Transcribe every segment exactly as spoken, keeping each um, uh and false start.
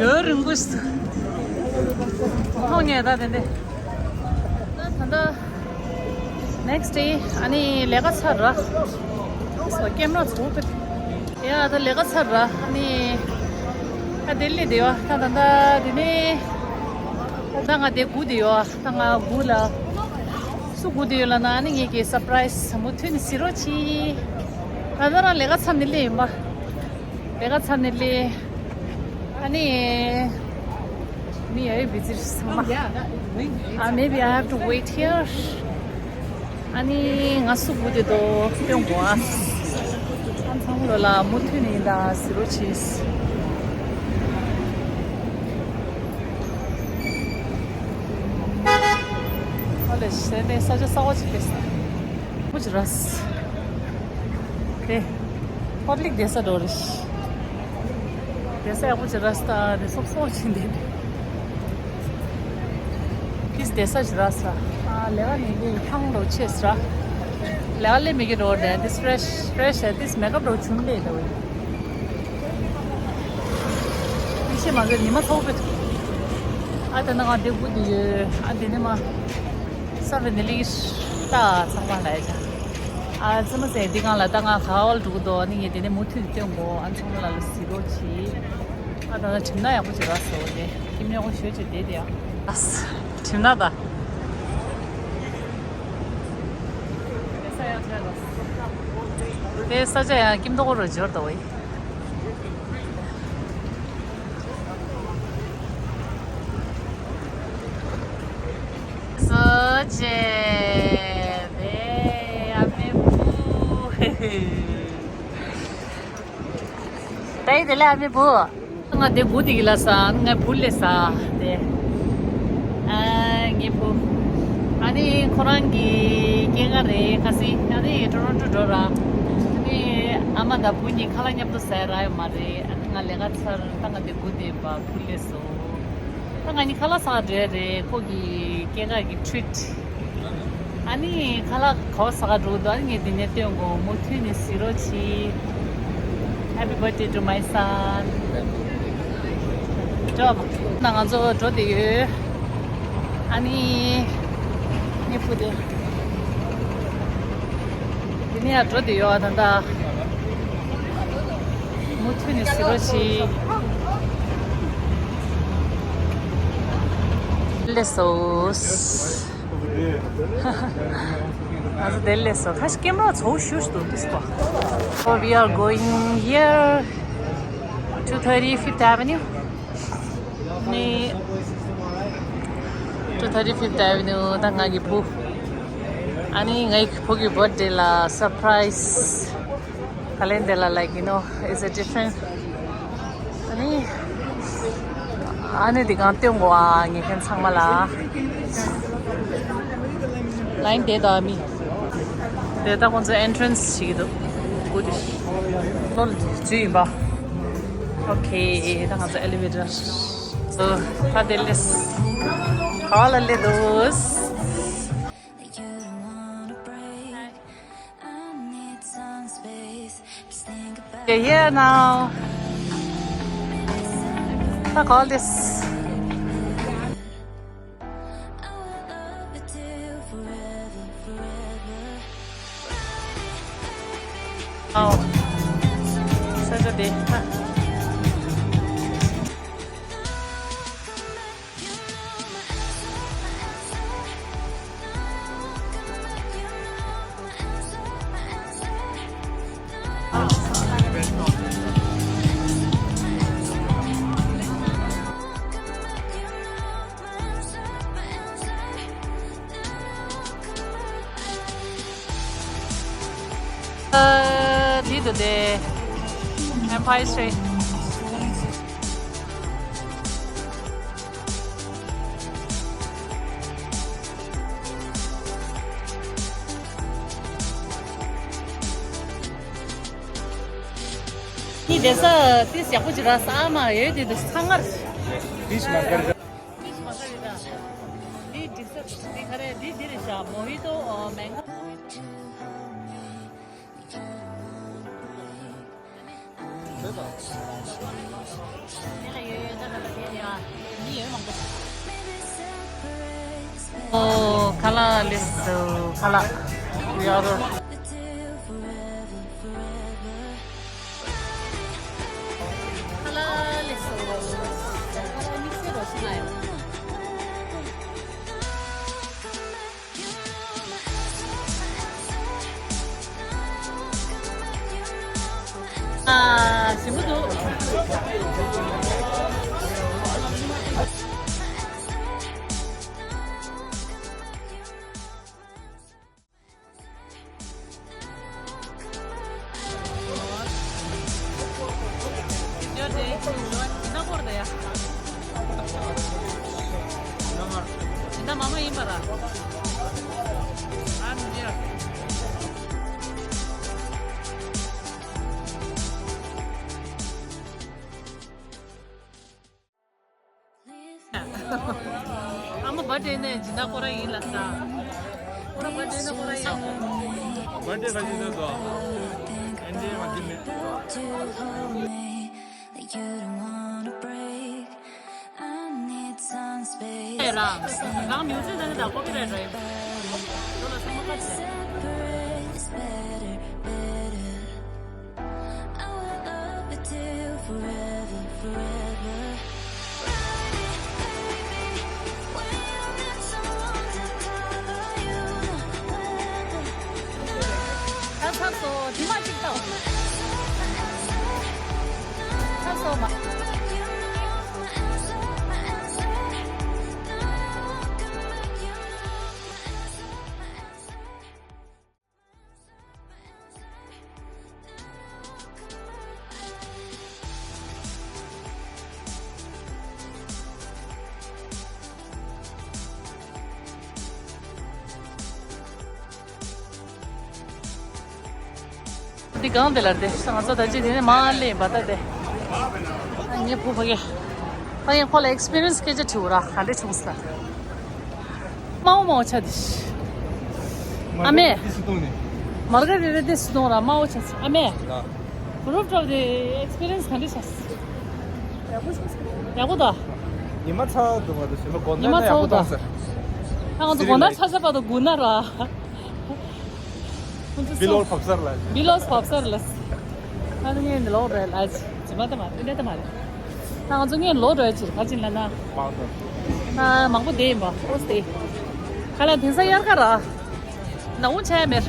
ཡོད་རིང་པོ་ཞིག་མཐོང་ངེས་ད་དེ་འདྲ། ད་ད་next day ཨ་ནི་ལས་ཀ་ཚར་ར། སོ་ཀེམ་ར་ཚུགས་པ། ཡ་ད་ལས་ཀ་ཚར་ར་ཨ་ནི། ཨ་དེ་ལས་དེ་བ་ད་ད་ད་དེ་ནི། ད་ང་དེ་སྒུག་དེ་ཡོད་ད་ང་སྒུག་ལ། སུ་སྒུག་དེ་ཡོད་ལ་ན་ཨ་ནི་ངེད་ཀྱི་surprise་མུ་མཐུད་ནས་གཟིགས་རོགས་གྱིས། ད་ད་རང་ལས་ཀ་ཚར་ནི་ལས་ཡིན་པ། ལས་ཀ་ཚར་ནས་སླེབས། ཨ་ནི། མི་ཡ་ཡི་བི་ཛི་ཚང་མ། Ah, maybe I have to wait here. ཨ་ནི་ང་སུ་བུ་དེ་དོ་སྟོན་དགོས་ཨ། ཨ་ཚང་མ་ལོ་ལ་མུ་མཐུད་ནས་ཡིན་ད་ཟེར་རོ་ཆེས། ཨ་ལེ་ཤེ་ནས་ས་ཆ་གསར་པ་ཅིག་ཕེབས་སོང་། མུ་ཅི་ར་སི། དེ། པབ་ལིག་བསྡད་ས་འགྲོ་རེད། བསྡད་ས་ཡག་པོ་ཅིག་རག་སོང་། དེ་སོབ་སོབ་ཅིག་འདུག་དེ་བསྡད་ས་ཅིག་རག་སོང་། ཨ་ལས་ཀ་ནི་དེ་ཐང་འགྲོ་ཆེ་ས་ར། ལས་ཀ་ལས་མི་དགེ་འགྲོ་དེ་དེ་ཕི་རེ་ཤི་ཕི་རེ་ཤི་དེ་མེག་ཨབ་འགྲོ་ཆུང་ལས་དེ་བས། མི་ཤེས་མ་ཟེར་ཉི་མ་ཚོགས་པའི། ཨ་ད་ནང་ང་དེ་སྒུག་དེ་ཡོད། ཨ་དེ་ནས་མ། ས་བེ་ནི་ལིག་ཤ་ད་ཚང་མ་ལ་ཡ་ཅག་ཨ་ཙི་མ་ཟེར་འདི་གང་ལ་ད་ང་ག་བ་ལ་འགྲོ་གི་འདུག་ཨ་ནི་ངས་དེ་ནས་མུ་མཐུད་སྟོན་དགོས། ཨ་ཚང་མ་ལ་ལ་གཟིགས་རོགས་གྱིས། ཨ་ད་ང་གྲིམ་ན་ཡག་པོ་ཅིག་རག་སོང་དེ་ཁྱིམ་ནས་ཁོ་ཞོད་ཅིག་བསྡད་དེ་ཡ། ཨ་གྲིམ་ན་ད། དེ་ས་ཆ་ཡང་ཁྱིམ་ཐོག་རུ་འབྱོར་དོ་བས། སོ་ཅེ་དེ་ཨ་མའི་བུ། དེ་དེ་ལས་ཨ་མའི་བུ། ང་དེ་བུ་དེ་གི་ལ་ས་ང་བུ་ལས་ས་དེ། ཨ་ངའི་བུ། ཨ་ནི་ཁོ་རང་གི་སྐྱེས་སྐར་རེད་ཁ་སི། ཨ་ནི་ཊོ་རོན་ཊོ་འགྲོ་ར། ཨ་ནི་ཨ་མ་དང་བུ་གཉིས་ཁ་ལག་མཉམ་དུ་ཟ་ཡ་རག་ཡོད་མ་རེད། ཨ་ནི་ང་ལས་ཀ་ཚར་ད་ང་དེ་བུ་དེ་བ་བུ་ལས་སོ། ད་ང་གཉིས་ཁ་ལག་ཟ་ག་འགྲོ་ཡ་རེད། ཁོ་གི་སྐྱེས་སྐར་གྱི་ཊི་རིཊ། ཨ་ནི་ཁ་ལག་ག་པར་ཟ་ག་འགྲོ་གི་འདུག་ཨ་ནི་ངས་འདི་ནས་སྟོན་དགོས། མུ་མཐུད་ནས་གཟིགས་རོགས་གྱིས། Happy birthday to my son. འགྲོ། ད་ང་ཚོ་འགྲོ་བསྡད་ཡོད། ཨ་ནི། ངའི་བུ་དེ། འདི་ནས་ཡར་འགྲོ་བསྡད་ཡོད་ད་ལྟ། མུ་མཐུད་ནས་གཟིགས་རོགས་གྱིས། ལགས་སོ། ང་ཚོ་དེར་སླེབས་སོང་། ཁ་ཤས་ཀེམ་ར་ཚོ་ཞུ་ཞུ་འདུག་ཏིས་པ། So we are going here, two thirty Fifth Avenue. ནི། two thirty Fifth Avenue ད་ང་གི་བུ། ཨ་ནི་ངའི་བུ་གི་བར་ཌེ་ལ་སར་པ་རའི་ཛི། ག་ལེན་དེ་ལ་like you know it's a different. ཨ་ནི། ཨ་ནི་འདི་གང་སྟོན་དགོས་ཨ་ངེད་མཁན་ཚང་མ་ལ། ལའིན་དེ་དང་མི། དེ་ད་ཁོང་ཚོ་ཨེན་ཊི་རན་སི་བྱེད་ཀྱི་འདུག་སྒུག་དེ། ལོ་ལ་རྒྱུ་ཡིན་པ། ཨོ་ཁེ་ད་ང་ཚོ་ཨེ་ལི་ཝེ་ཊར། ད་དེ་ལས། ག་ལ་སླེབས་འདུག We're here now. Look all this. Oh, such a day. Uh, did the Empire State. ནི་བསྡད་ས་ཏིས་ཡག་པོ་ཅིག་རག་ས་མ་ཡོད་དེ་དུ་ཚང་མར། ཏིས་མ་དཀར་ར། ཏིས་མ་དཀར་ར། འདི་འགྲིག་ས་འདི་ག་རེ་འདི་འདི་རེད་ཤག་མོ་ཧི་ཏོ་ཨོ་མེང་གོ། ཨོ། ཁ་ལག་ལེགས་སོ། ཁ་ལག་ཡག་རོ། ཁ་ལག་ལེགས་སོ། ཁ་ལག་དམིགས་བསལ་རོ་ཤི་ན་ཡོད། ཨ། ཞིམ་པོ་འདུག་ད་མ་མ་ཡིན་པ་ར། ཨ་མི་ཡ། ཨ་མ་བར་ཌེ་ནས་སྦྱིན་བདག་ཁོ་རང་ཡིན་ལ་ས། ཁོ་རང་བར་ཌེ་ནས་ཁོ་རང་ཡིན། བར་ཌེ་ག་ཅི་ཟེར་དོ། ཨན་ཌེ་མ་ཅི་མེད། ཨེ་རང་། རང་མིའུ་ཛིག་ནང་ད་ཀོ་པི་རའེ་ཊི་རེད། ཁྱོད་ལ་སེམས་ཁ་ཆེ། ད་ཚར་སོང་། དེ་མ་གཅིག་བཏང་། ཚར་སོང་མ། འདི་གང་དེ་ལ་རེད་དེ། ང་ཚོ་ད་ཅི་དེ་ནས་མ་སླེབས་པ་ད་དེ། ངའི་བུ་ཕ་གི། ཕ་གི་ཁོ་ལ་ཨེགས་པི་རི་ཡན་སི་སྐད་ཆ་དྲིས་པ་ར། ག་འདྲ་བྱུང་ས། དམའ་བོ་དམའ་བོ་ཆགས་དེ། ཨ་མས། མར་ག་རི་རེ་དེ་སུ་གཏོང་ར་དམའ་བོ་ཆགས། ཨ་མས། རུབ་ཊོབ་དེ་ཨེགས་པི་རི་ཡན་སི་ག་འདྲ་ཆགས། ཡག་པོ་ཆགས། ཡག་པོ་ད། ཉི་མ་ཚ་བ་འདུག་པ་དང་ཞིམ་པ་དགོང་ཉི་དག་མ་ནས་ཚ་ཡག་པོ་བོ་ད། གཏོང་ཟེར། ཨ་ང་ཚོ་དགོང་དག་ཆ་ཆ་བར་དུ་སྒུག་ན་ར། ཁོང་ཚོ་བི་ལོག་སོང་། བབས་ཚར་ལ། བི་ལོག་བབས་ཚར་ལ། ད་ནི་ངས་ལོག་རེད་ལ། ཇི་མ་ད་མ་རེད། འདི་ད་མ་རེད། ད་ང་ཚོ་ངས་ལོག་རེད་ཅིག་ག་ཅིག་ལ་ན། མང་དུ། ད་མང་པོ་བསྡད་ཡིན་པ། ཨོ་སྟེ། ཁ་ལག་དེང་སང་དབྱར་ཁ་ར། ནག་ཁུང་ཆགས་ཡ་མེད།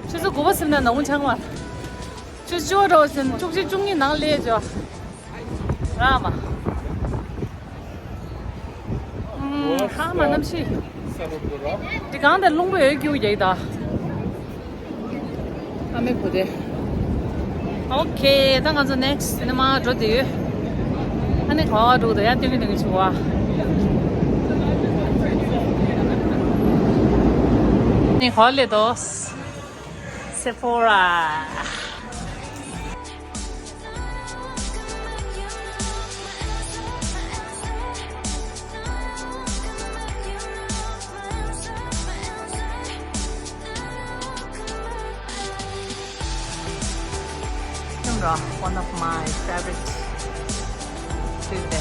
ཆུ་ཚོད་དགུ་པ་ཟིན་ན་ནག་ཁུང་ཆགས་མ། ཆུ་ཚོད་བཅུ་པ་འགྲོ་ཟིན་བཅུ་གཅིག་བཅུ་གཉིས་ནང་སླེབས་འཇོག་ར་མ། ཧ་མ་གནམ་གཤིས། འདི་གང་དེ་རླུང་པོ་ཡོད་རྒྱུ་རྒྱག་གི་ད། ཨ་མའི་བུ་དེ། ཨོ་ཁེ། ད་ང་ཚོ་ནེག་སི་ཊི་སི་ནི་མ་འགྲོ་དེ་ཡོད། ཨ་ནི་ག་བ་འགྲོ་དེ་ཡ་སྟོན་གི་སྟོན་གི་བྱུང་བ། ནི་ག་བ་སླེབས་དོ། Sephora. One of my favorite food.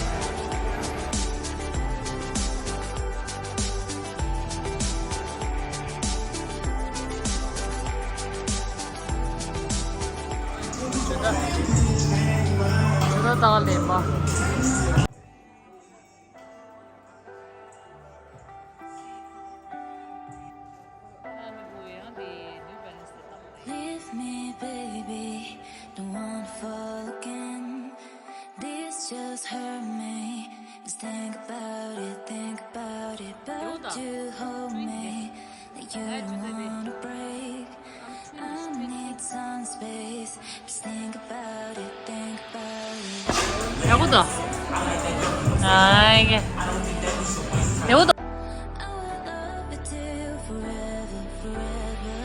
Leave me, baby, don't wanna fall again. This just hurt me. Just think about it, think about it, but you hold me like you don't wanna break. I need some space. Just think about it, think about it. ཡག་པོ་འདུག་ཨ་ཡེ། ཡག་པོ་འདུག I will love you till forever, forever.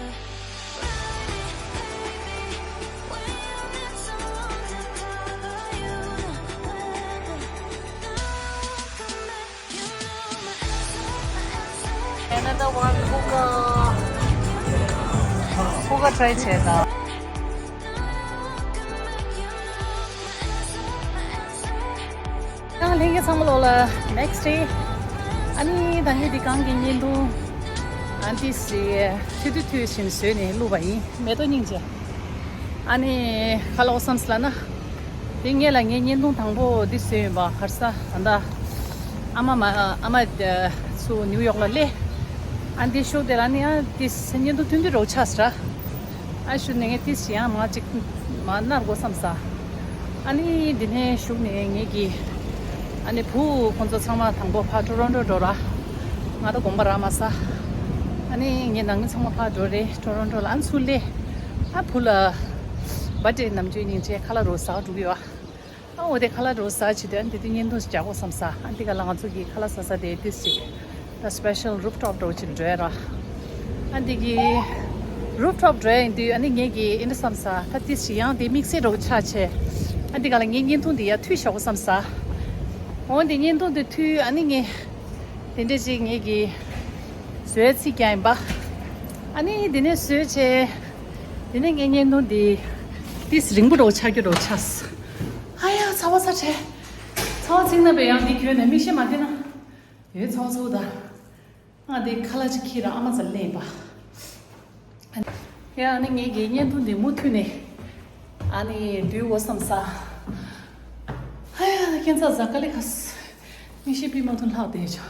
Another one, hookah. Hookah try བྱས་ན། ཚང་མ་ལོ་ལ་next day། ཨ་ནི་ད་ངས་འདི་གང་གི་བརྙན་ཐུང་ཨ་འདི་སི་ཐུ་ཐུ་ཐུ་བཞིན་བཟོས་ནས་བླུགས་པ་ཡིན། མེ་ཏོག་སྙིང་རྗེ། ཨ་ནི་ཁ་ལོ་བསམ་སི་ལ་ན། དེ་ངས་ལ་ངའི་བརྙན་ཐུང་དང་པོ་འདི་བཟོས་ཡིན་པ། གར་ས་ད་ལྟ་ཨ་མ་མ་ཨ་མ་ཚུ་ནིའུ་ཡོག་ལ་སླེབས། ཨ་འདི་ཤུགས་དེ་ལ་ནི་ཨ་འདི་བརྙན་ཐུང་ཐུང་དུ་རོགས་ཆགས་སི་ར། ཨ་ཞུ་ནས་ངས་ཏིས་ཡང་མ་གཅིག་མ་ནར་གོ་བསམ་ས། ཨ་ནི་འདི་ནས་ཞུགས་ནས་ངེད་ཀྱི་ཨ་ནི་བུ་ཁོང་ཚོ་ཚང་མ་དང་པོ་ཕ་ཊོ་རོན་ཊོ་འགྲོ་ར། ང་ད་དགོངས་པ་རག་མ་ས། ཨ་ནི་ངའི་ནང་མི་ཚང་མ་ཕ་འགྲོ་རེད། ཊོ་རོན་ཊོ་ལ་ཨ་ཚུར་སླེབས། ཨ་བུ་ལ་བར་ཌེ་ནམ་རྒྱུན་སྙིང་རྗེ་ཁ་ལག་རོ་ཟ་འགྲོ་གི་ཡོད། ཨ་འོ་དེ་ཁ་ལག་འགྲོ་ས་ཆེད་དུ་ཨ་འདི་དུས་བརྙན་ཐུང་ཞིག་རྒྱག་དགོས་བསམ་ས། ཨ་འདི་ག་ལ་ང་ཚོ་གི་ཁ་ལག་ཟ་ས་དེ་ཏིས་ཞིག་ད་སི་པེ་ཤལ་རུབ་ཊོབ་འགྲོ་ཅིག་འགྲོ་ཡ་ར། ཨ་འདི་གི་རུབ་ཊོབ་འགྲོ་ཡ་ཡིན་དུས་ཨ་ནི་ངེད་ཀྱི་ཨིན་འདྲ་བསམ་ས། ད་ཏིས་ཞིག་ཡང་དེ་དམིགས་བསལ་འགྲོ་ཆ་ཆེ། ཨ་འདི་ག་ལ་ངའི་བརྙན་ཐུང་འདི་ཡ་མཐུད་ཤོག་བསམ་ས། འོ་འདི་བརྙན་ཐུང་འདི་མཐུད་ཨ་ནི་ངས་དེ་འདྲ་ཅིག་ངེད་ཀྱི་བཟོས་ཚིག་ཀྱང་ཡིན་པ། ཨ་ནི་འདི་ནས་བཟོས་ཆེ། དེ་ནས་ངའི་བརྙན་ཐུང་འདི་ཏིས་རིང་པོ་འགྲོ་ཆ་རྒྱུ་འགྲོ་ཆ། ཨ་ཡ་ཚ་བ་ཚ་ཆེ། ཚ་བ་ཚིག་ན་པའི་ཡང་འདི་གྱོན་ནས་མིག་ཤེལ་མ་འདི་ན། ཡོད་ཚ་བ་ཚ་བ་ད། ང་འདི་ཁ་ལག་ཅིག་ཁྱེར་ར་ཨ་མ་ཚ་ལེན་པ། ཡ་ཨ་ནི་ངེད་ཀྱི་བརྙན་ཐུང་འདི་མུ་མཐུད་ནས་ཨ་ནི་བསྡུས་འོ་བསམ་ས། ཨ་ཡ་ཁྱེད་ཚ་ཟ་ཀ་ལི་ཁ་སི། མིག་ཤེལ་པི་མ་ཐུན་ལྷག་བསྡད་ཆ།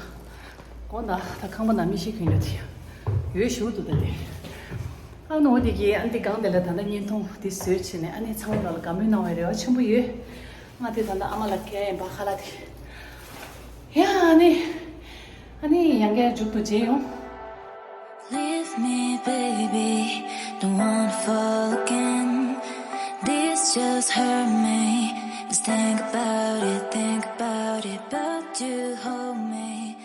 དགོངས་དག་ད་ཁང་པ་ན་མིག་ཤེལ་གྱོན་ཡོད་དེ། ཡོད་ཞུ་འདུག་ད་དེ། ཨ་ནོ་དེ་གི་ཨ་འདི་གང་དེ་ལ་ད་ལྟ་བརྙན་ཐུང་འདི་བཟོས་བྱས་ནས་ཨ་ནི་ཚང་མ་ལ་དགའ་མོས་གནང་བའི་རེ་བ་ཆེན་པོ་ཡོད། ང་དེ་ད་ལྟ་ཨ་མ་ལ་སྐྱེལ་ཡིན་པ་ཁ་ལག་དེ། ཡ་ཨ་ནི། ཨ་ནི་ཡང་བསྐྱར་མཇུག་ཏུ་མཇལ་ཡོང་། Leave me, baby, don't wanna fall again. This just hurt me. Just think about it, think about it, but you hold me.